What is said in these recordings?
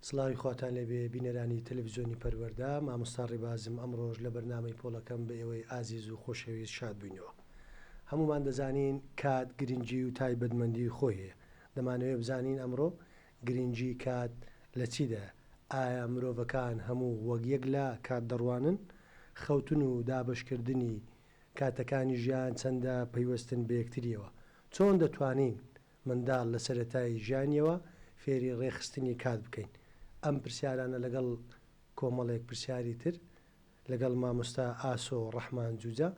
سڵاوی خواتان لێبێ بینەرانی تەلەفزیۆنی پەروەردە، مامۆستا ڕێبازم ئەمڕۆش لە بەرنامەی پۆڵەکەم بە ئێوەی ئازیز و خۆشەویست شاد بووینەوە. هەموومان دەزانین کات گرنگی و تایبەتمەندی خۆی هەیە، دەمانەوێ بزانین ئەمڕۆ گرنگی کات لە چیدایە؟ ئایا مرۆڤەکان هەموو وەک یەک لە کات دەڕوانن؟ خەوتن و دابەشکردنی کاتەکانی ژیان چەندە پەیوەستن بە یەکتریەوە؟ چۆن دەتوانین منداڵ لە سەرەتای ژیانیەوە فێری ڕێکخستنی کات بکەین؟ ئەم پرسیارانە لەگەڵ کۆمەڵێک پرسیاری تر لەگەڵ مامۆستا ئاسۆ ڕەحمان جوجە،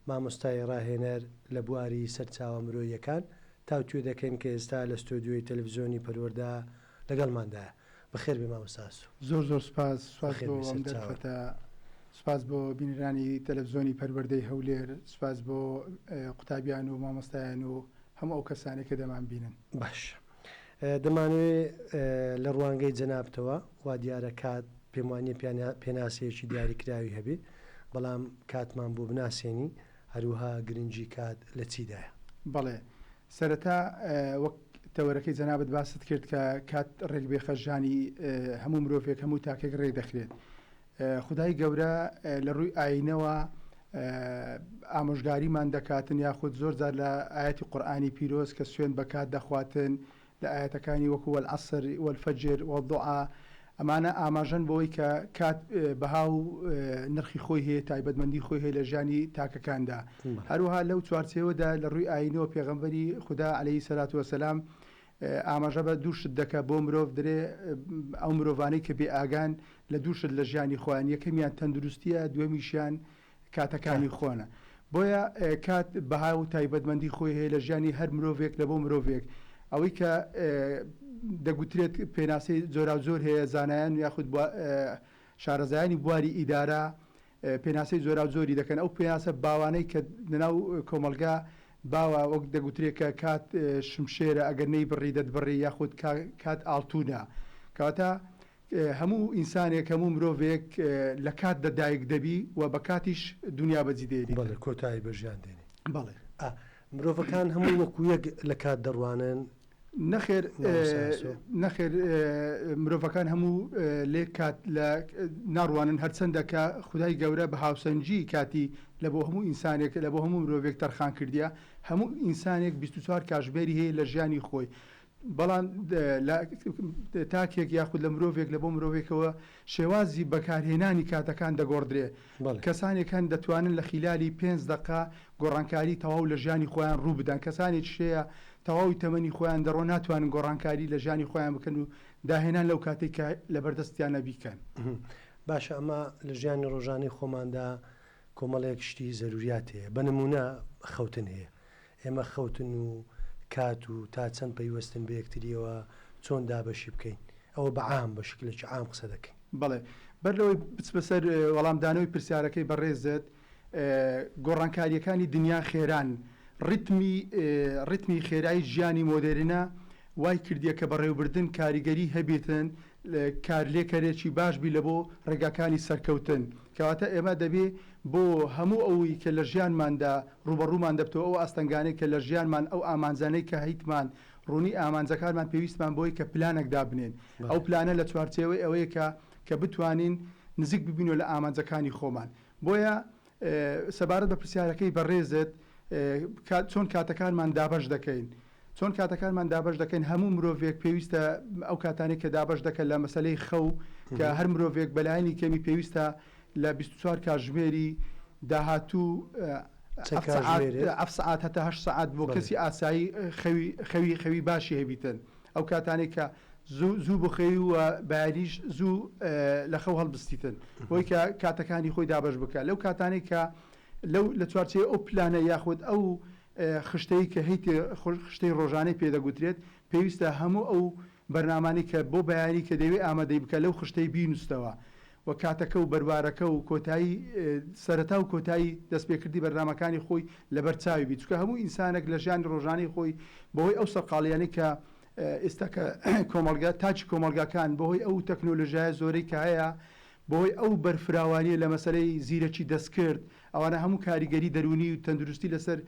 مامۆستای ڕاهێنەر لە بواری سەرچاوە مرۆییەکان تاوتوێ دەکەین کە ئێستا لە ستۆدیۆی تەلەفزیۆنی پەروەردە لەگەڵماندایە. بەخێر بێی مامۆستا ئاسۆ. زۆر زۆر سوپاس، سوپاس بەخێر بۆ بێی ئەم سەرچاوە. دەرفەتە، سوپاس بۆ بینەرانی تەلەفزیۆنی پەروەردەی هەولێر، سوپاس بۆ قوتابیان و مامۆستایان و هەموو ئەو کەسانەی کە دەمانبینن. باشە دەمانەوێ لە ڕوانگەی جەنابتەوە، وا دیارە کات پێم وا نییە پێناسەیەکی دیاریکراوی هەبێ، بەڵام کاتمان بۆ بناسێنی، هەروەها گرنگی کات لە چیدایە؟ بەڵێ، سەرەتا وەک تەوەرەکەی جەنابت باست کرد کە کات ڕێک بێخە ژیانی هەموو مرۆڤێک هەموو تاکێک ڕێک دەخرێت. خودای گەورە لە ڕووی ئایینەوە ئامۆژگاریمان دەکاتن یاخود زۆر جار لە ئایەتی قورئانی پیرۆز کە سوێند بە کات دەخواتن لە ئایەتەکانی وەکو والعصر والفجر والضحی ئەمانە ئاماژەن بەوەی کە کات بەها و نرخی خۆی هەیە تایبەتمەندی خۆی هەیە لە ژیانی تاکەکاندا هەروەها لەو چوارچێوەدا لە ڕووی ئایینەوە پێغەمبەری خودا عەلەیهی سەلات وەسەلام ئاماژە بە دوو شت دەکا بۆ مرۆڤ درێ ئەو مرۆڤانەی کە بێ ئاگان لە دوو شت لە ژیانی خۆیان یەکەمیان تەندروستیە دووەمیشیان کاتەکانی خۆنە بۆیە کات بەها و تایبەتمەندی خۆی هەیە لە ژیانی هەر مرۆڤێک لە بۆ مرۆڤێک ئەوەی کە دەگوترێت پێناسەی جۆراوجۆر هەیە زانایان یاخود شارەزایانی بواری ئیدارە پێناسەی جۆراوجۆری دەکەن، ئەو پێناسە باوانەی کە لەناو کۆمەڵگا باوە وەک دەگوترێ کە کات شمشێرە ئەگەر نەیبڕی دەتبڕی یاخود کات ئاڵتونە کەواتە هەموو ئینسانێک هەموو مرۆڤێک لە کات دە دایک دەبی و بە کاتیش دونیا بەجی دێنیتن. بەڵێ کۆتایی بە ژیان دێنی. بەڵێ. ئا مرۆڤەکان هەموو وەکو یەک لە کات دەڕوانن؟ نەخێر نەخێر مرۆڤەکان هەموو لێک کات لە ناڕوانن هەرچەندە کە خودای گەورە بە هاوسەنگی کاتی لە بۆ هەموو ئینسانێک لە بۆ هەموو مرۆڤێک تەرخان کردیە هەموو ئینسانێک 24 کاژمێری هەیە لە ژیانی خۆی بەڵام لە تاکێک یاخود لە مرۆڤێک لە بۆ مرۆڤێکەوە شێوازی بەکارهێنانی کاتەکان دەگۆڕدرێ. کەسانێک هەن دەتوانن لە خیلالی پێنج دەقە گۆڕانکاری تەواو لە ژیانی خۆیان ڕوو بدەن، کەسانێکیش هەیە تەواوی تەمەنی خۆیان دەڕۆن ناتوانن گۆڕانکاری لە ژیانی خۆیان بکەن و داهێنان لەو کاتەی کە لەبەردەستیانە بیکەن. باشە ئەمە لە ژیانی ڕۆژانەی خۆماندا کۆمەڵێک شتی زەروریات هەیە بە نموونە خەوتن هەیە ئێمە خەوتن و کات و تا چەند پەیوەستن بە یەکتریەوە چۆن دابەشی بکەین ئەوە بە عام بە شکلێکی عام قسە دەکەین. بەڵێ بەر لەوەی بچمە سەر وەڵامدانەوەی پرسیارەکەی بەڕێزت، گۆڕانکارییەکانی دنیا خێران، ڕیتمی ڕیتمی خێرای ژیانی مۆدێرنە وای کردیە کە بەڕێوبردن کاریگەری هەبیتن، کارلێکەرێکی باش بی لە بۆ ڕێگاکانی سەرکەوتن. کەواتە ئێمە دەبێ بۆ هەموو ئەوی کە لە ژیانماندا ڕووبەڕوومان دەبتەوە، ئەو ئاستەنگانەی کە لە ژیانمان، ئەو ئامانجانەی کە هەیتمان، ڕوونی ئامانجەکانمان پێویستمان بەوەی کە پلانەک دابنێین. ئەو پلانە لە چوارچێوەی ئەوەیە کە کە بتوانین نزیک ببینەوە لە ئامانجەکانی خۆمان. بۆیە سەبارەت بە پرسیارەکەی بەڕێزت چۆن کاتەکانمان دابەش دەکەین؟ چۆن کاتەکانمان دابەش دەکەین؟ هەموو مرۆڤێک پێویستە ئەو کاتانەی کە دابەش دەکەن لە مەسەلەی خەو کە هەر مرۆڤێک بەلایەنی کەمی پێویستە لە 24 کاژمێری داهاتوو هەفت سەعات هەتا هەشت سەعات بۆ کەسی ئاسایی خەوی خەوی خەوی باشی هەبیتن. ئەو کاتانەی کە زوو زوو بخەوی و بەیانیش زوو لە خەو هەڵبستیتن بۆی کە کاتەکانی خۆی دابەش بکە لەو کاتانەی کە لەو لە چوارچێوەی ئەو پلانە یاخود ئەو خشتەی کە هەیتی خشتەی ڕۆژانەی پێ دەگوترێت پێویستە هەموو ئەو بەرنامانەی کە بۆ بەیانی کە دەیەوێت ئامادەی بکە لەو خشتەی بینوستەوە و کاتەکە و بەروارەکە و کۆتایی سەرەتا و کۆتایی دەستپێکردنی بەرنامەکانی خۆی لەبەر چاوی بیت چونکە هەموو ئینسانێک لە ژیانی ڕۆژانەی خۆی بەهۆی ئەو سەرقاڵیانەی کە ئێستا کە کۆمەڵگا تاکی کۆمەڵگاکان بەهۆی ئەو تەکنۆلۆژیایە زۆرەی کە هەیە بەهۆی ئەو بەرفراوانیە لە مەسەلەی زیرەکی دەستکرد ئەوانە هەموو کاریگەری دەروونی و تەندروستی لەسەر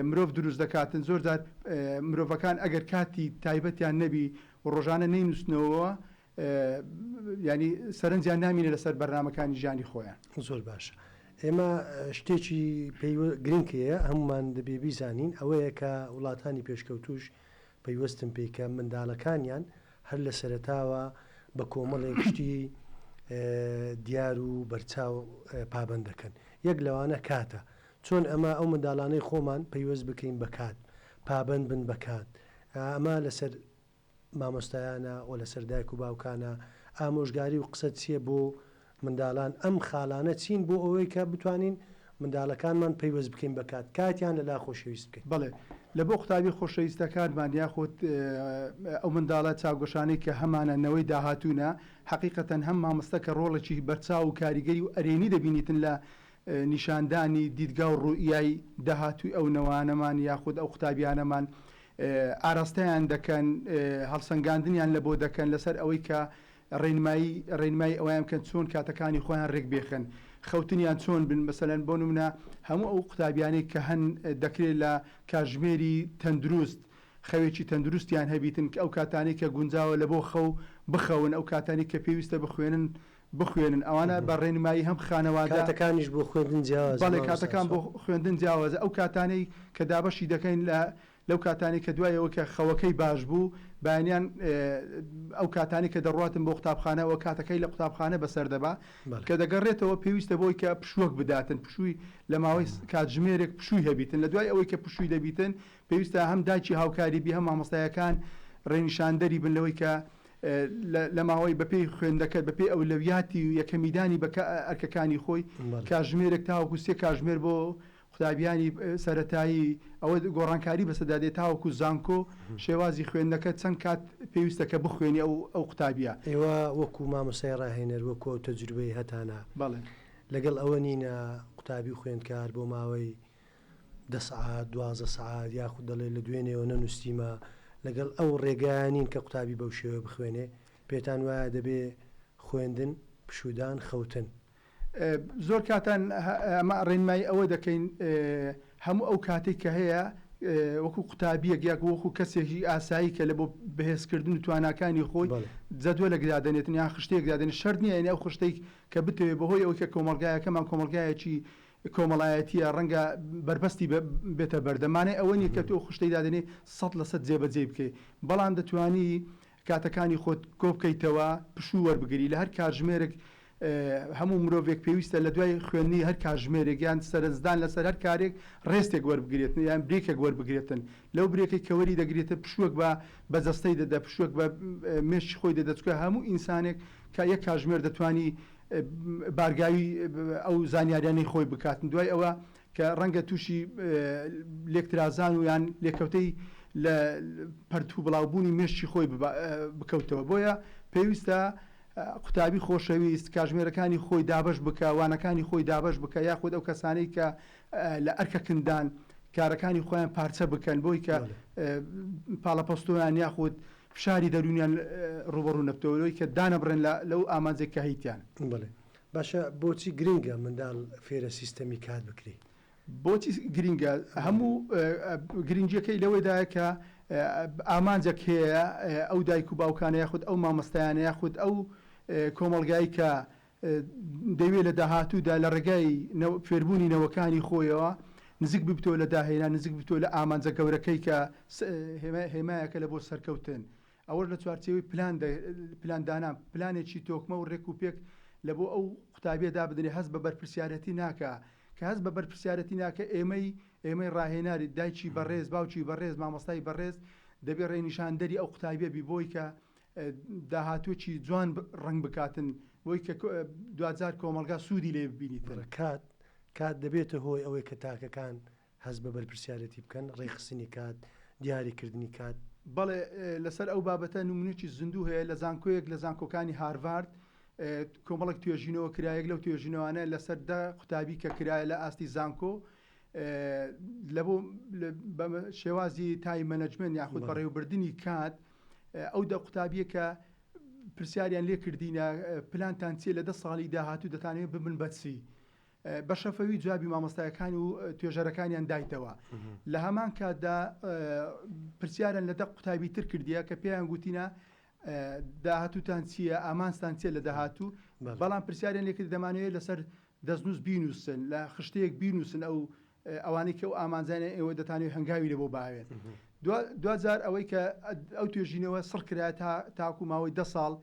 مرۆڤ دروست دەکاتن زۆر جار مرۆڤەکان ئەگەر کاتی تایبەتیان نەبی و ڕۆژانە نەینووسنەوە. یانی سەرنجیان نامینێ لەسەر بەرنامەکانی ژیانی خۆیان. زۆر باشە ئێمە شتێکی پەیوە گرنگ هەیە هەموومان دەبێ بیزانین ئەوەیە کە وڵاتانی پێشکەوتووش پەیوەستن پێی کە منداڵەکانیان هەر لە سەرەتاوە بە کۆمەڵێک شتی دیار و بەرچاو پابەند دەکەن یەک لەوانە کاتە چۆن ئەمە ئەو منداڵانەی خۆمان پەیوەست بکەین بە کات پابەند بن بە کات ئەمە لەسەر مامۆستایانە و لەسەر دایک و باوکانە، ئامۆژگاری و قسەت چیە بۆ منداڵان، ئەم خاڵانە چین بۆ ئەوەی کە بتوانین منداڵەکانمان پەیوەست بکەین بە کات، کاتیان لەلا خۆشەویست بکەین؟ بەڵێ، لە بۆ قوتابی خۆشەویستەکانمان یاخود ئەو منداڵە چاوگەشانەی کە هەمانە نەوەی داهاتوونە، حەقیقەتەن هەم مامۆستا کە ڕۆڵێکی بەرچاو و کاریگەری و ئەرێنی دەبینیتن لە نیشاندانی دیدگا و ڕوئیای داهاتووی ئەو نەوانەمان یاخود ئەو قوتابیانەمان ئاراستەیان دەکەن، هەڵسەنگاندنیان لە بۆ دەکەن لەسەر ئەوەی کە ڕێنمایی ڕێنمایی ئەوەیان بکەن چۆن کاتەکانی خۆیان ڕێک بێخن، خەوتنیان چۆن بن، مەسەلەن بۆ نمونە هەموو ئەو قوتابیانەی کە هەن دەکرێت لە کاتژمێری تەندروست خەوێکی تەندروستیان هەبیتن کە ئەو کاتانەی کە گونجاوە لە بۆ خەو بخەون، ئەو کاتانەی کە پێویستە بخوێنن بخوێنن ئەوانە بە ڕێنمایی هەم خانەوادە. کاتەکانیش بۆ خوێندن جیاوازە بەڵێ مامۆستا کاتەکان بۆ خوێندن جیاوازە ئەو کاتانەی کە دابەشی دەکەین لە لەو کاتانەی کە دوای ئەوەی کە خەوەکەی باش بوو بەیانیان ئەو کاتانەی کە دەڕواتن بۆ قوتابخانە ئەوە کاتەکەی لە قوتابخانە بەسەر دەبا کە دەگەڕێتەوە پێویستە بۆی کە پشووەک بداتن پشووی لە ماوەی کاتژمێرێک پشووی هەبیتن لە دوای ئەوەی کە پشووی دەبیتن پێویستە هەم دایکی هاوکاری بی هەم مامۆستایەکان ڕێنیشاندەری بن لەوەی کە لە ماوەی بەپێی خوێندەکەت بەپێی ئەولەویاتی و یەکەمیدانی بە ئەرکەکانی خۆی کاژمێرێک تاوەکو سێ کاژمێر بۆ قوتابیانی سەرەتایی ئەوە گۆڕانکاری بەسەردا دێت تاوەکو زانکۆ شێوازی خوێندنەکە چەند کات پێویستە کە بخوێنی ئەو ئەو قوتابیە. ئێوە وەکو مامۆستای ڕاهێنەر وەکو ئەو تەجروبەی هەتانە لەگەڵ ئەوە نینە قوتابی و خوێندکار بۆ ماوەی دە سەعات 12 سەعات یاخود دەڵێ لە دوێنێوە نەنووسیمە لەگەڵ ئەو ڕێگایە نین کە قوتابی بەو شێوەیە بخوێنێ پێتان وایە دەبێ خوێندن پشوودان خەوتن. زۆر کاتان ئەمە ڕێنمایی ئەوە دەکەین هەموو ئەو کاتەی کە هەیە وەکو قوتابیەک یاک وەکو کەسێکی ئاسایی کە لە بۆ بەهێزکردن و تواناکانی خۆی جەدوەلێک دادەنێتن یان خشتەیەک دادەنێت شەرت نییە یانی ئەو خشتەی کە بتەوێت بەهۆی ئەوەی کە کۆمەڵگایەکەمان کۆمەڵگایەکی کۆمەڵایەتییە ڕەنگە بەربەستی بێتە بەردەم مانای ئەوە نییە کە تۆ ئەو خشتەی دادەنێی 100% جێبەجێی بکەی بەڵام دەتوانی کاتەکانی خۆت کۆبکەیتەوە پشوو وەربگری لە هەر کاتژمێرێک هەموو مرۆڤێک پێویستە لە دوای خوێندنی هەر کاتژمێرێک یان سەرنجدان لەسەر هەر کارێک rest ێک وەربگرێتن یان break ێک وەربگرێتن لەو break ەی کە وەری دەگرێتن پشووەک بە بە جەستەی دەدا پشووەک بە مێشکی خۆی دەدا چونکە هەموو ئینسانێک کە یەک کاتژمێر دەتوانی بارگاوی ئەو زانیاریانەی خۆی بکاتن دوای ئەوە کە ڕەنگە تووشی لێکترازان و یان لێکەوتەی لە پەرت و بڵاوبوونی مێشکی خۆی بکەوتەوە بۆیە پێویستە قوتابی خۆشەویست کاژمێرەکانی خۆی دابەش بکە وانەکانی خۆی دابەش بکە یاخود ئەو کەسانەی کە لە ئەرکەکندان کارەکانی خۆیان پارچە بکەن بۆی کە پاڵەپەستۆیان یاخود فشاری دەروونیان ڕووبەڕوو نەبتەوە لەوەی کە دانەبڕێن لەو ئامانجێک کە هەیتیان. بەڵێ باشە بۆچی گرنگە منداڵ فێرە سیستەمی کات بکرێ؟ بۆچی گرنگە؟ هەموو گرنگیەکەی لەوەدایە کە ئامانجێک هەیە ئەو دایک و باوکانە یاخود ئەو مامۆستایانە یاخود ئەو کۆمەڵگای کە دەیەوێت لە داهاتوودا لە ڕێگای فێربوونی نەوەکانی خۆیەوە نزیک ببتەوە لە داهێنان، نزیک ببتەوە لە ئامانجە گەورەکەی کە هێمایەکە لە بۆ سەرکەوتن. ئەوەش لە چوارچێوەی پلان پلاندانان، پلانێکی تۆکمە و ڕێک و پێک لە بۆ ئەو قوتابیە دابدرێ هەست بە بەرپرسیارەتی ناکا، کە هەست بە بەرپرسیارەتی ناکا ئێمەی ئێمەی ڕاهێنەر، دایکی بەڕێز، باوکی بەڕێز، مامۆستای بەڕێز دەبێ ڕێنیشاندەری ئەو قوتابیە بی بۆی کە داهاتووێکی جوان ڕەنگ بکاتن بۆی کە دواجار کۆمەڵگا سوودی لێ ببینیتن. کات، کات دەبێتە هۆی ئەوەی کە تاکەکان هەست بە بەرپرسیارێتی بکەن، ڕێکخستنی کات، دیاری کردنی کات. بەڵێ، لەسەر ئەو بابەتە نموونەیەکی زیندوو هەیە لە زانکۆیەک لە زانکۆکانی هارڤارد کۆمەڵێک توێژینەوە کرا، یەک لەو توێژینەوانە لەسەر دە قوتابی کە کرایە لە ئاستی زانکۆ لە بۆ بە شێوازی time management یاخود بەڕێوەبردنی کات ئەو دە قوتابیە کە پرسیاریان لێ کردینە پلانتان چیە لە دە ساڵی داهاتوو دەتانەوێت ببن بە چی؟ بە شەفەوی جوابی مامۆستایەکان و توێژەرەکانیان دایتەوە لە هەمان کاتدا پرسیارن لە دە قوتابی تر کردیە کە پێیان گوتینە داهاتووتان چییە، ئامانجتان چییە لە داهاتوو، بەڵام پرسیاریان لێکرد دەمانەوێت لەسەر دەستنووس بینووسن، لە خشتەیەک بینووسن ئەو ئەوانەی کە ئەو ئامانجانەی ئێوە دەتانەوێت هەنگاوی لە بۆ باوێن. دواجار ئەوەی کە ئەو توێژینەوە سڕ کرایە تا تاکو ماوەی دە ساڵ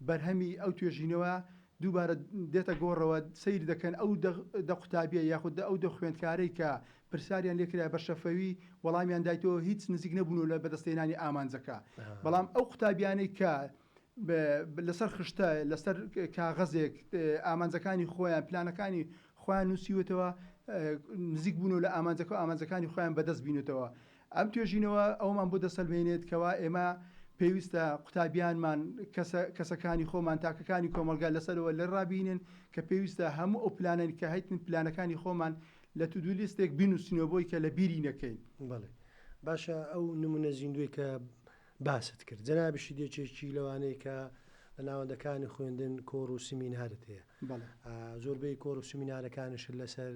بەرهەمی ئەو توێژینەوە دووبارە دێتە گۆڕەوە سەیر دەکەن ئەو دە قوتابیە یاخود ئەو دە خوێندکارەی کە پرسیاریان لێکرا بە شەفەوی وەڵامیان دایتەوە هیچ نزیک نەبوونەوە لە بەدەستهێنانی ئامانجەکە بەڵام ئەو قوتابیانەی کە لەسەر خشتە لەسەر کاغەزێک ئامانجەکانی خۆیان پلانەکانی خۆیان نووسیوەتەوە نزیک بوونەوە لە ئامانجەکە و ئامانجەکانی خۆیان بەدەست بینێتەوە ئەم توێژینەوە ئەوەمان بۆ دەسەلمێنێت کەوا ئێمە پێویستە قوتابیانمان، کەسە کەسەکانی خۆمان، تاکەکانی کۆمەڵگا لەسەرەوە لێ ڕابینن کە پێویستە هەموو ئەو پلانەی کە هەیتن پلانەکانی خۆمان لە to do list ێک بینووسینەوە بۆی کە لە بیری نەکەین. بەڵێ باشە ئەو نمونە زیندووەی کە باست کرد جەنابیشت یەکێکی لەوانەی کە لە ناوەندەکانی خوێندن کۆڕ و سمینارت هەیە بەڵێ. زۆربەی کۆڕ و سمینارەکانیشت لەسەر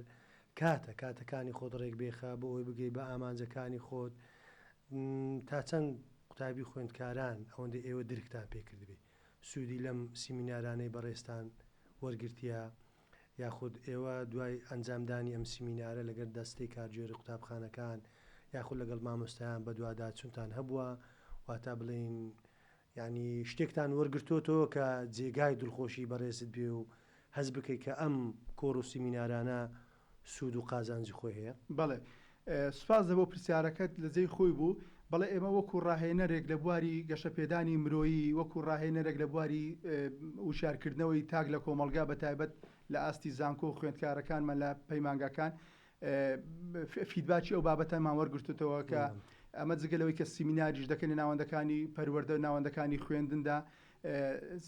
کاتە، کاتەکانی خۆت ڕێک بێخە بۆ ئەوەی بگەی بە ئامانجەکانی خۆت، تا چەند قوتابی و خوێندکاران ئەوەندەی ئێوە درکتان پێ کردبێ سوودی لەم سیمینارانەی بەڕێزتان وەرگرتیە یاخود ئێوە دوای ئەنجامدانی ئەم سیمینارە لەگەر دەستەی کارگێڕی قوتابخانەکان یاخود لەگەڵ مامۆستایان بەدواداچونتان هەبووە واتا بڵێین یانی شتێکتان وەرگرتۆتەوە کە جێگای دڵخۆشی بەڕێزت بێ و هەست بکەی کە ئەم کۆڕ و سیمینارانە سوود و قازانجی خۆی هەیە؟ بەڵێ. سوپاس لە بۆ پرسیارەکەت لە جێی خۆی بوو. بەڵێ ئێمە وەکوو ڕاهێنەرێک لە بواری گەشەپێدانی مرۆیی، وەکوو ڕاهێنەرێک لە بواری وشیارکردنەوەی تاک لە کۆمەڵگا بە تایبەت لە ئاستی زانکۆ و خوێندکارەکانمان لە پەیمانگاکان feedback ی ئەو بابەتەمان وەرگرتوتەوە کە ئەمە جگە لەوەی کە سیمیناریش دەکەین لە ناوەندەکانی پەروەردە و ناوەندەکانی خوێندندا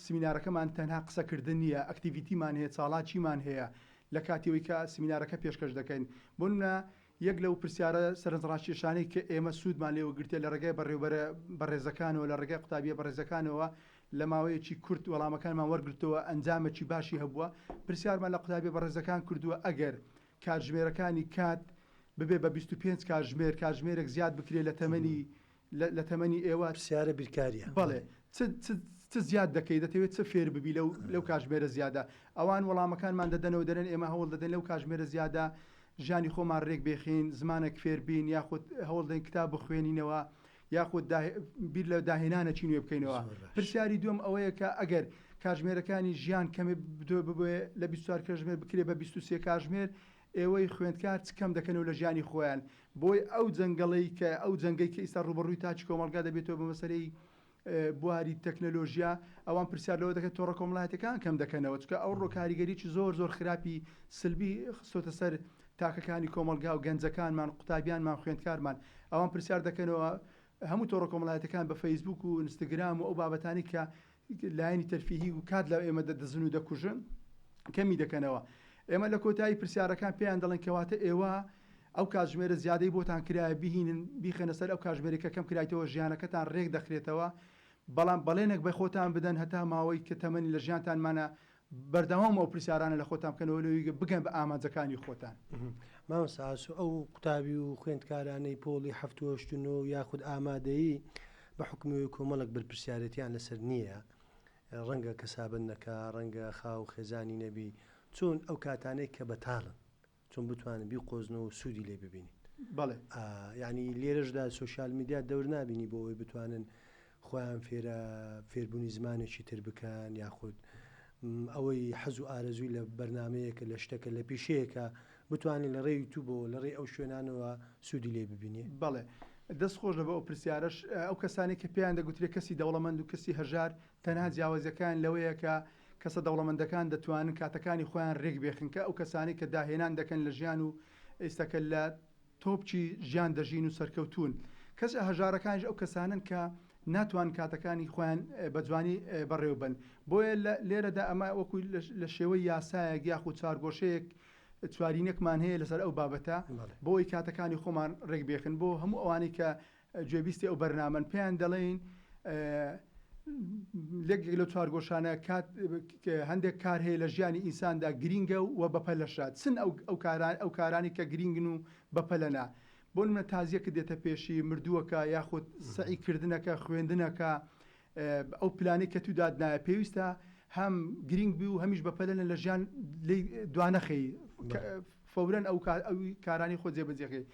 سیمینارەکەمان تەنها قسەکردن نییە activity مان هەیە چاڵاکیمان هەیە لە کاتیەوەی کە سیمینارەکە پێشکەش دەکەین بۆ نمونە یەک لەو پرسیارە سەرنجڕاکێشانەی کە ئێمە سوودمان لێوە گرتیە لە ڕێگای بەڕێوبەرە بەڕێزەکانەوە لە ڕێگای قوتابیە بەڕێزەکانەوە لە ماوەیەکی کورت وەڵامەکانمان وەرگرتەوە ئەنجامێکی باشی هەبووە پرسیارمان لە قوتابیە بەڕێزەکان کردووە ئەگەر کاتژمێرەکانی کات ببێ بە 25 کاتژمێر کاتژمێرێک زیاد بکرێ لە تەمەنی لە تەمەنی ئێوە پرسیارە بیرکاریە بەڵێ چ چ چ زیاد دەکەی دەتەوێت چ فێر ببی لەو لەو کاتژمێرە زیادە ئەوان وەڵامەکانمان دەدەنەوە دەرێن ئێمە هەوڵ دەدەین لەو کاتژمێرە زیادە ژیانی خۆمان رێک بێخین زمانێک فێر بین یاخود هەوڵ دەین کتاب بخوێنینەوە یاخود بیر لە داهێنانێکی نوێ بکەینەوە. زۆر باش. پرسیاری دووەم ئەوەیە کە ئەگەر کاتژمێرەکانی ژیان کەمێ ببێ لە 24 کاژمێر بکرێ بە 23 کاژمێر ئێوەی خوێندکار چ کەم دەکەنەوە لە ژیانی خۆیان بۆی ئەو جەنگەڵەی کە ئەو جەنگەی کە ئیستا ڕووبەڕووی تاکی کۆمەڵگا دەبێتەوە بە مەسەلەی بواری تەکنەلۆژیا ئەوان پرسیار لەوە دەکەن تۆڕە کۆمەڵایەتیەکان کەم دەکەنەوە چونکە ئەوڕۆ کاریگەریی زۆر زۆر خراپی سلبی خستۆتە سەر تاکەکانی کۆمەڵگا و گەنجەکانمان قوتابیانمان خوێندکارمان ئەوان پرسیار دەکەنەوە هەموو تۆڕە کۆمەڵایەتەکان بە فەیسبوک و ئینستاگرام و ئەو بابەتانی کە لایەنی تەرفیهی و کات لە ئێمە دەدزن و دەکوژن کەمی دەکەنەوە ئێمە لە کۆتایی پرسیارەکان پێیان دەڵێن کەواتە ئێوە ئەو کاتژمێرە زیادەی بۆتان کرایە بهینن بیخەنە سەر ئەو کاتژمێرەی کە کەم کرایتەوە ژیانەکەتان رێک دەخرێتەوە بەڵام بەڵێنێک بە خۆتان بدەن هەتا ماوەی کە تەمەنی لە ژیانتان مانە بەردەوام ئەو پرسیارانە لە خۆتان بکەنەوە لەوەی بگەن بە ئامانجەکانی خۆتان. مامۆستا ئاسۆ ئەو قوتابی و خوێندکارانەی پۆڵی حەفت و هەشت و نۆ یاخود ئامادەیی بە حوکمی ئەوەی کۆمەڵێک بەرپرسیارێتیان لەسەر نییە ڕەنگە کەسابەت نەکا ڕەنگە خاو خێزانی نەبی چۆن ئەو کاتانەی کە بەتاڵن چۆن بتوانن بیقۆزنەوە و سوودی لێ ببینین. بەڵێ. یانی لێرەشدا سۆشیال میدیا دەور نابینی بۆ ئەوەی بتوانن خۆیان فێرە فێربوونی زمانێکی تر بکەن یاخود ئەوەی حەز و ئارەزووی لە بەرنامەیەکە لە شتەکە لە پیشەیەکە بتوانێت لە ڕێی یوتیوبەوە لە ڕێی ئەو شوێنانەوە سوودی لێ ببینێ. بەڵێ. دەست خۆش لەبۆ ئەو پرسیارەش. ئەو کەسانەی کە پێیان دەگوترێ کەسی دەوڵەمەند و کەسی هەژار تەنها جیاوازیەکەیان لەوەیە کە کەسە دەوڵەمەندەکان دەتوانن کاتەکانی خۆیان رێک بێخن کە ئەو کەسانەی کە داهێنان دەکەن لە ژیان و ئیستا کە لە تۆپکی ژیان دەژین و سەرکەوتوون کەسە هەژارەکانیش ئەو کەسانەن کە ناتوانن کاتەکانی خۆیان بە جوانی بەڕێوە بەن بۆیە لێرەدا ئەمە وەکو لە شێوەی یاسایەک یاخود چوارگۆشەیەک چوارینەکمان هەیە لەسەر ئەو بابەتە بۆ ئەوەی کاتەکانی خۆمان رێک بێخن بۆ هەموو ئەوانەی کە گوێبیستی ئەو بەرنامەن پێیان دەڵێین لەک لەو چوارگۆشانە کات هەندێک کار هەیە لە ژیانی ئینساندا گرینگە و بەپەلەشە چن ئەو ئەو کاران ئەو کارانی کە گرینگن و بەپەلەنە بۆ نمونە تازیەکە دێتە پێشی مردووەکە یاخود سەعی کردنەکە خوێندنەکە. ئەو پلانەی کە تو دادنایە پێویستە هەم گرینگ بی و هەمیش بەپەلە لە ژیان لێی دوانەخەی فەورەن ئەو کارانەی خۆت جێبەجێ کەی.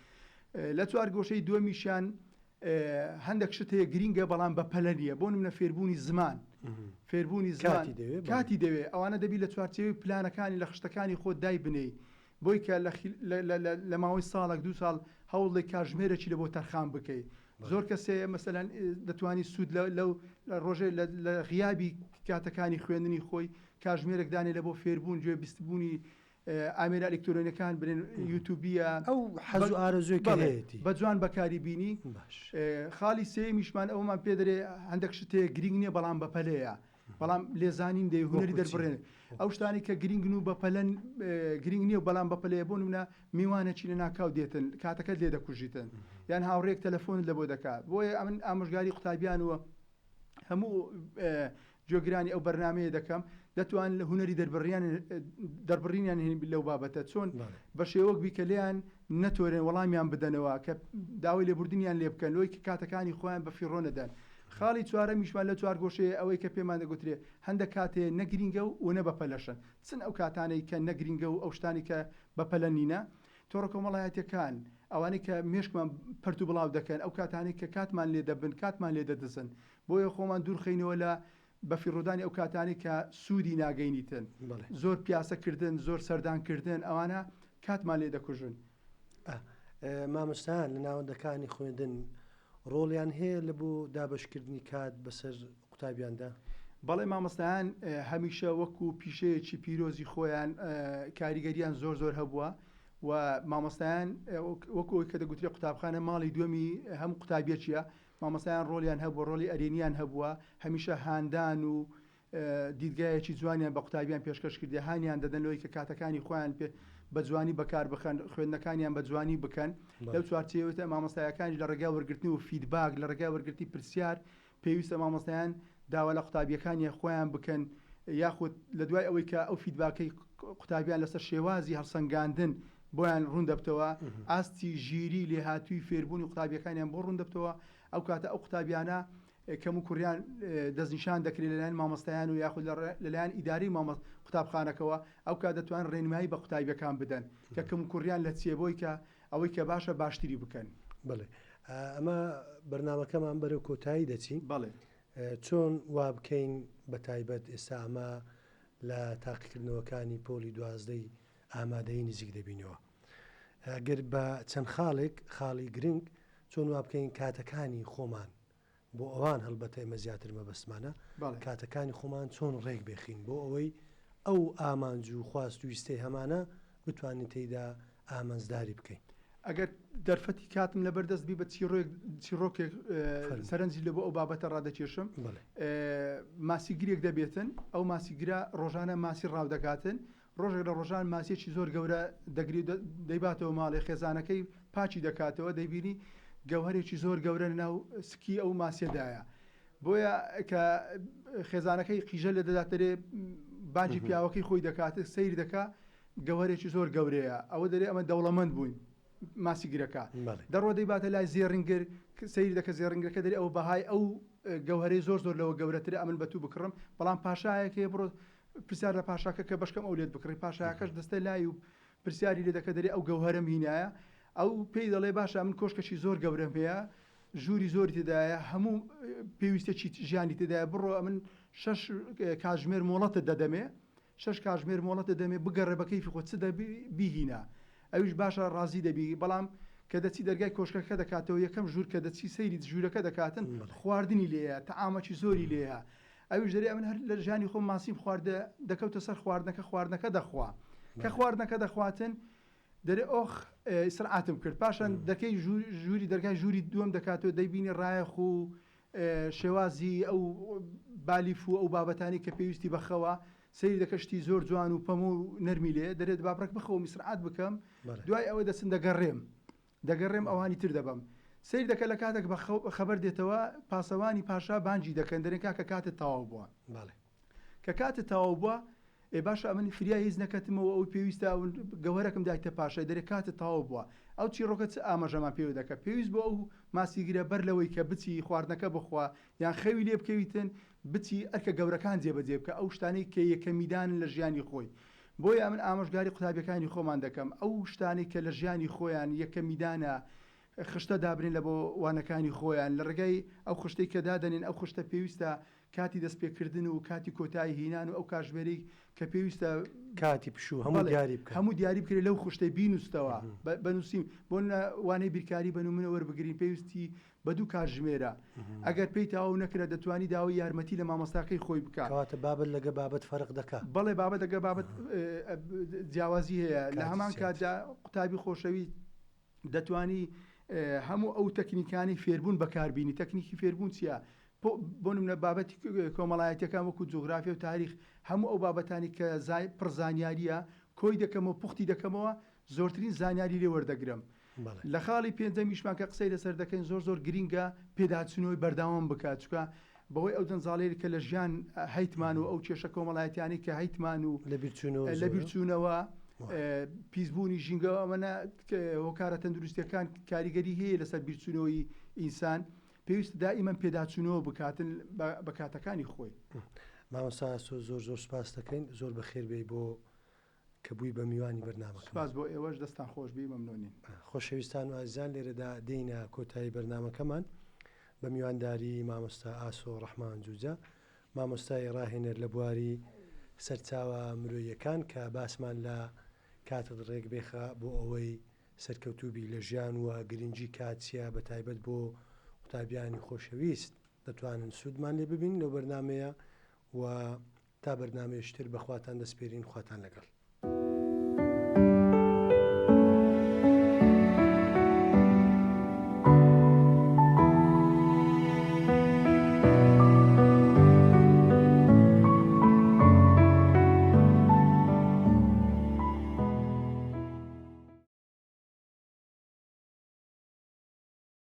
لە چوارگۆشەی دووەمیشیان هەندێک شت هەیە گرینگە بەڵام بەپەلە نییە، بۆ نمونە فێربوونی زمان، فێربوونی زمان کاتی دەوێ، ئەوانە دەبی لە چوارچێوەی پلانەکانی لە خشتەکانی خۆت دایبنێی بۆی کە لە ماوەی ساڵێک دوو ساڵ هەوڵ دەی کاژمێرێکی لە بۆ تەرخان بکەی. زۆر کەس هەیە مەسەلەن دەتوانی سوود لەو ڕۆژێ لە غیابی کاتەکانی خوێندنی خۆی کاژمێرێک دانێ لە بۆ فێربوون گوێ بیستبوونی ئامێرە ئەلکترۆنیەکان برێن یوتوبیە ئەو حەز و ئارەزووی کە هەیەتی بە جوان بەکاری بینی. خاڵی سێیەمیشمان ئەوەمان پێ دەرێ هەندێک شت هەیە گرینگ نییە بەڵام بەپەلەیە بەڵام لێزانین دەی هونەری دەربڕێن ئەو شتانی کە گرینگن و بەپەلەن گرینگ نییە و بەڵام بەپەلەیە بۆ نمونە میوانێکی لە ناکاو دێتن کاتەکەت لێ دەکوژیتن یان هاوڕێک تەلەفۆنت لە بۆ دەکات بۆیە ئەمن ئامۆژگاری قوتابیان و هەموو گوێگرانی ئەو بەرنامەیە دەکەم دەتوان لە هونەری دەربڕیان دەربڕینیان هێن لەو بابەتە چۆن بە شێوەک بی کە لێیان نەتۆرێن وەڵامیان بدەنەوە کە داوای لێبوردنیان لێ بکەن لۆی کە کاتەکانی خۆیان بە فیڕۆ نەدەن خاڵی چوارەمیشمان لە چوارگۆشەیە ئەوەی کە پێمان دەگوترێ هەندە کات هەیە نە گرینگە و نە بەپەلەشن چن ئەو کاتانەی کە نە گرینگە و ئەو شتانەی کە بەپەلە نینە تۆڕە کۆمەڵایەتیەکان ئەوانەی کە مێشکمان پەرت و بڵاو دەکەن ئەو کاتانەی کە کاتمان لێ دەبن کاتمان لێ دەدزن بۆیە خۆمان دوور خەینەوە لە بەفیڕۆدانی ئەو کاتانەی کە سوودی ناگەینیتن زۆر پیاسە کردن زۆر سەردان کردن ئەوانە کاتمان لێ دەکوژن. مامۆستایان لە ناوەندەکانی خوێندن ڕۆڵیان هەیە لە بۆ دابەشکردنی کات بەسەر قوتابیاندا؟ بەڵێ مامۆستایان هەمیشە وەکو پیشەیەکی پیرۆزی خۆیان کاریگەریان زۆر زۆر هەبووە و مامۆستایان وەکو ئەوەی کە دەگوترێ قوتابخانە ماڵی دووەمی هەموو قوتابیەکیە مامۆستایان ڕۆڵیان هەبووە ڕۆڵی ئەرێنیان هەبووە هەمیشە هاندان و دیدگایەکی جوانیان بە قوتابیان پێشکەش کردیە، هانیان دەدەن لەوەی کە کاتەکانی خۆیان پێ بە جوانی بەکار بخەن، خوێندنەکانیان بە جوانی بکەن. لەو چوارچێوەیە مامۆستایەکانیش لە ڕێگای وەرگرتنی و feedback، لە ڕێگای وەرگرتنی پرسیار، پێویستە مامۆستایان داوا لە قوتابییەکانیان خۆیان بکەن یاخود لە دوای ئەوەی کە ئەو feedback ەی قوتابیان لەسەر شێوازی هەڵسەنگاندن بۆیان ڕوون دەبتەوە، ئاستی ژیری لێهاتووی فێربوونی قوتابییەکانیان بۆ ڕوون دەبتەوە، ئەو کاتە ئەو قوتابیانە کەموکوڕیان دەستنیشان دەکرێت لەلایەن مامۆستایان و یاخود لەلایەن ئیدارەی قوتابخانەکەوە، ئەوکات دەتوانن ڕێنمایی بە قوتابیەکان بدەن کە کەموکوڕیان لە چییە بۆی کە ئەوەی کە باشە باشتری بکەن. بەڵێ ئەمە بەرنامەکەمان بەرەو کۆتایی دەچین. بەڵێ. چۆن وا بکەین بە تایبەت ئێستا ئەمە لە تاقیکردنەوەکانی پۆلی دوازدەی ئامادەیی نزیک دەبینەوە گەر بە چەند خاڵێک خاڵی گرنگ چۆن وا بکەین کاتەکانی خۆمان بۆ ئەوان هەڵبەتە ئێمە زیاتر مەبەستمانە کاتەکانی خۆمان چۆن ڕێک بێخین بۆ ئەوەی ئەو ئامانج و خواست و ویستەی هەمانە بتوانین تێیدا ئامانجداری بکەین. ئەگەر دەرفەتی کاتم لەبەر دەست بی بە چیڕۆک چیڕۆکێک سەرنجی لە بۆ ئەو بابەتە ڕادەکێشم. ماسیگرێک دەبێتن ئەو ماسیگرە ڕۆژانە ماسی ڕاو دەکاتن ڕۆژێک لە ڕۆژان ماسیەکی زۆر گەورە دەگری و دەیباتەوە ماڵێ، خێزانەکەی پاکی دەکاتەوە، دەیبینی گەوهەرێکی زۆر گەورە لەناو سکی ئەو ماسیەدایە. بۆیە کە خێزانەکەی قیژە لێ دەدات دەرێ بانگی پیاوەکەی خۆی دەکات، سەیر دەکا گەوهەرێکی زۆر گەورەیە، ئەوە دەرێ ئەمە دەوڵەمەند بووین. ماسیگرەکە دەڕوا دەیباتە لای زێڕینگر، سەیری دەکە زێڕینگرەکە دەرێ ئەوە بەهای ئەو گەوهەرەی زۆر زۆر لەوە گەورەترە ئەمن بە تو بکڕم، بەڵام پاشایەک هەیە بڕۆ پرسیار لە پاشاکە کە بەشکەم ئەو لێت بکڕی پاشاکەش دەستە لای و پرسیاری لێ دەکە دەرێ ئەو گەوهەرەم هینایە ئەو پێی دەڵێ باشە من کۆشکەکی زۆر گەورەم هەیە ژووری زۆری تێدایە هەموو پێویستێکی ژیانی تێدایە بڕۆ ئەمن شەش کاژمێر مۆڵەتت دەدەمێ شەش کاژمێر مۆڵەت دەدەمێ بگەڕێ بە کەیفی خۆت چ دەبی بیهینە ئەویش باشە ڕازی دەبی بەڵام کە دەچی دەرگای کۆشکەکە دەکاتەوە یەکەم ژوور کە دەچی سەیری ژوورەکە دەکاتن خواردنی لێیە تەعامەکی زۆری لێیە ئەویش دەرێ ئەمن هەر لە ژیانی خۆم ماسیم خواردە دەکەوتە سەر خواردنەکە خواردنەکە دەخوا کە خواردنەکە دەخواتن دەرێ ئۆخ ئیسرعاتم کرد پاشان دەکەی ژووری دەرگای ژووری دووەم دەکاتەوە دەیبینی ڕایەخ و شێوازی ئەو بالیف و ئەو بابەتانی کە پێویستی بەخەوە سەیری دەکە شتی زۆر جوان و پەمۆ و نەرمی لێ دەرێت بابڕێک بخەوم ئیسرعات بکەم دوای ئەوە دەچن دەگەڕێم دەگەڕێم ئەوانی تر دەبەم. سەیر دەکە لە کاتێک بە خەبەر دێتەوە پاسەوانی پاشا بانگی دەکەن دەرێن کاکە کاتت تەواو بووە. بەڵێ. کە کاتت تەواو بووە. ئێ باشە ئەمن فریای هیچ نەکەتمەوە ئەوی پێویستە ئەو گەوهەرەکم دایتە پاشای دەرێ کاتت تەواو بووە ئەو چیڕۆکە چ ئاماژەمان پێوە دەکا پێویست بۆ ئەو ماسیگرە بەر لەوەی کە بچی خواردنەکە بخوا یان خەوی لێ بکەویتن بچی ئەرکە گەورەکان جێبەجێ بکا ئەو شتانەی کە یەکەمیدانن لە ژیانی خۆی بۆیە ئەمن ئامۆژگاری قوتابیەکانی خۆمان دەکەم ئەو شتانەی کە لە ژیانی خۆیان یەکەمیدانە خشتە دابنێن لە بۆ وانەکانی خۆیان لە ڕێگای ئەو خشتەی کە دادەنێن ئەو خشتە پێویستە کاتی دەستپێکردن و کاتی کۆتایی هینان و ئەو کاژمێرەی کە پێویستە کاتی پشوو هەموو بەڵێ دیاری بکەن. هەموو دیاری بکرێت لەو خشتەی بینووستەوە بە بە نووسین بۆ نمونە وانەی بیرکاری بە نمونە وەربگرین پێویستی بە دوو کاتژمێرە ئەگەر پێی تەواو نەکرا دەتوانی داوای یارمەتی لە مامۆستاکەی خۆی بکا. کەواتە بابەت لەگە بابەت فەرق دەکا. بەڵێ بابەت لەگە بابەت جیاوازی هەیە لە کاتی هەمان زیاتر. کاتدا قوتابی خۆشەویست دەتوانی هەموو ئەو تەکنیکانەی فێربوون بەکاربینی، تەکنیکی فێربوون چییە؟ بۆ نمونە بابەتی کۆمەڵایەتیەکان وەکو جوگرافیا و تاریخ هەموو ئەو بابەتانی کە پڕ زانیاریە کۆی دەکەمەوە پوختی دەکەمەوە زۆرترین زانیاری لێ وەردەگرم. لە خاڵی پێنجەمیشمان کە قسەی لەسەر دەکەین زۆر زۆر گرینگە پێداچوونەوەی بەردەوام بکات چونکە بەهۆی ئەو جەنجاڵیەی کە لە ژیان هەیتمان و ئەو کێشە کۆمەڵایەتیانەی کە هەیتمان و لەبیرچوونەوە پیسبوونی ژینگە ئەمەە هۆکارە تەندروستیەکان کاریگەری هەیە لەسەر بیرچوونەوەی ئینسان پێویست دائیمەن پێداچوونەوە بکاتن بە کاتەکانی خۆی. مامۆستا ئاسۆ زۆر زۆر سوپاس دەکەین زۆر بەخێر بێی بۆ کە بووی بە میوانی بەرنامەکەمان. سوپاس بۆ ئێوەش دەستتان خۆش بی مەمنونین. خۆشەویستان و ئازیزان لێرەدا دێینە کۆتایی بەرنامەکەمان بە میوانداری مامۆستا ئاسۆ ڕەحمان جوجە مامۆستای ڕاهێنەر لە بواری سەرچاوە مرۆییەکان کە باسمان لە کاتت ڕێک بێخە بۆ ئەوەی سەرکەوتوو بی لە ژیان و گرنگی کات چیە بە تایبەت بۆ قوتابیانی خۆشەویست دەتوانن سوودمان لێ ببین لەو بەرنامەیە و تا بەرنامەیەکی تر بەخواتان دەسپێرین خواتان لەگەڵ.